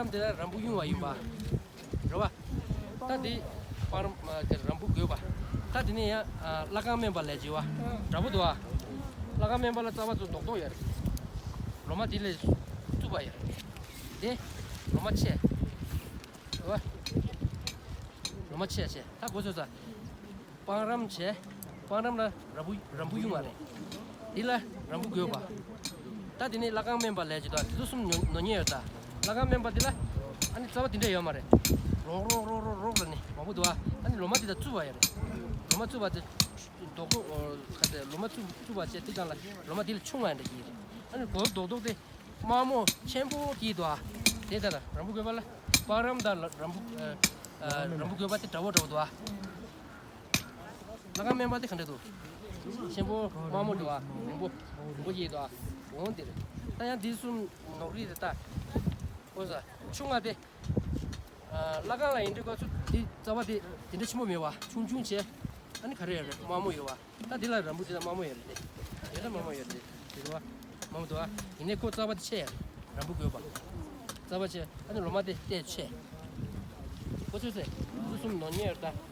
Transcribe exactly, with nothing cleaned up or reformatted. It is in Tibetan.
རམ་དེ་ལ་རམ་བུ་གཡུང་བ་ཡིན་པ། རེད་བ། ད་དེ་སྤང་རམ་དེ་རམ་བུ་རྒོད་པ། ད་དེ་ནས་ཡང་ལྷ་ཁང་སྨན་པ་ལས་བྱེད་པ་འདྲ་པོ་འདུག་ཨ། ལྷ་ཁང་སྨན་པ་ལ་རྩ་བ་ཚོ་རྡོག་རྡོག་ཡོད་རེད། ལོ་མ་དེ་ལས་རྩུབ་པ་ཡོད་རེད། དེ་ལོ་མ་ཆེ། རེད་བ། ལོ་མ་ཆེ་ཆེ་ད་གོ་ཚོད་ས། སྤང་རམ་བྱས། སྤང་རམ་ལ་རམ་བུ་རམ་བུ་གཡུང་བ་རེད། དེ་ལ་རམ་བུ་རྒོད་པ། ད་དེ་ནས་ལྷ་ཁང་སྨན་པ་ལས་ཀྱི་དང་དེ་ཚོ་གསུམ་ནོར་ནོར་ཉེན་ཡོད་ད། ལྷ་ཁང་སྨན་པ་དེ་ལ་ཨ་ནི་རྩ་བ་དེ་འདྲ་ཡོད་མ་རེད། རོག་རོག་རོག་རོག་རོག་ལ་ནི་མང་པོ་འདུག་ཨ། ཨ་ནི་ལོ་མ་དེ་དང་རྩུབ་པ་ཡོད་རེད། ལོ་མ་རྩུབ་པ་དེ་རྡོག་རྡོག་ཁ་དེ་ལོ་མ་རྩུབ་རྩུབ་པ་བྱས་དེ་གང་ལ་ལོ་མ་དེ་ལ་ཆུང་བ་འདྲ་གྱི་རེད། ཨ་ནི་རྡོག་རྡོག་རྡོག་དེ། དམར་མོ་ཆེན་པོ་དེ་འདུག་ཨ། དེ་ལྟར་རམ་བུ་རྒོད་པ་ལ་སྤང་རམ་དང་རམ་བུ་ཨ་ཨ་རམ་བུ་རྒོད་པ་དེ་འདྲ་བོ་འདྲ་བོ་འདུག་ཨ། ལྷ་ཁང་སྨན་པ་དེ་ག་འདྲ་འདུག་ཆེན་པོ་དམར་མོ་འདུག་ཨ། རིང་པོ་རིང་པོ་ཞིག་འདུག་ཨ། འོང་དེ་རེད། ད་ཡང་དེ་གསུམ་ནོར་རིགས་རེད་ད། ཨོ་ས་ཆུང་ང་དེ། ཨ་ལྷ་ཁང་ལ་ཡིན་དུས་སྐབས་སུ་དེ་རྩ་བ་དེ་དེ་འདྲ་ཆེན་པོ་མེད་བ། ཆུང་ཆུང་བྱས། ཨ་ནི་ག་རེ་ཡོད་རེད། དམར་མོ་ཡོད་བ། ད་འདི་ལ་རམ་བུ་དེ་ལ་དམར་མོ་ཡོད་རེད་དེ། དེ་ལ་དམར་མོ་ཡོད་རེད་དེ། དེ་རེད་བ། དམར་མོ་འདུག་བ། ཡིན་ནའི་ཁོ་རྩ་བ་དེ་ཆེ་ཡ་རེད། རམ་བུ་རྒོད་པ། རྩ་བ་ཆེ། ཨ་ནི་ལོ་མ་དེ་ཏོག་ཙམ་ཆེ། ཁོ་ཚོས་ཟེར། དེ་གསུམ་ནོར་ཉེན་ཡོད་རེད་ད།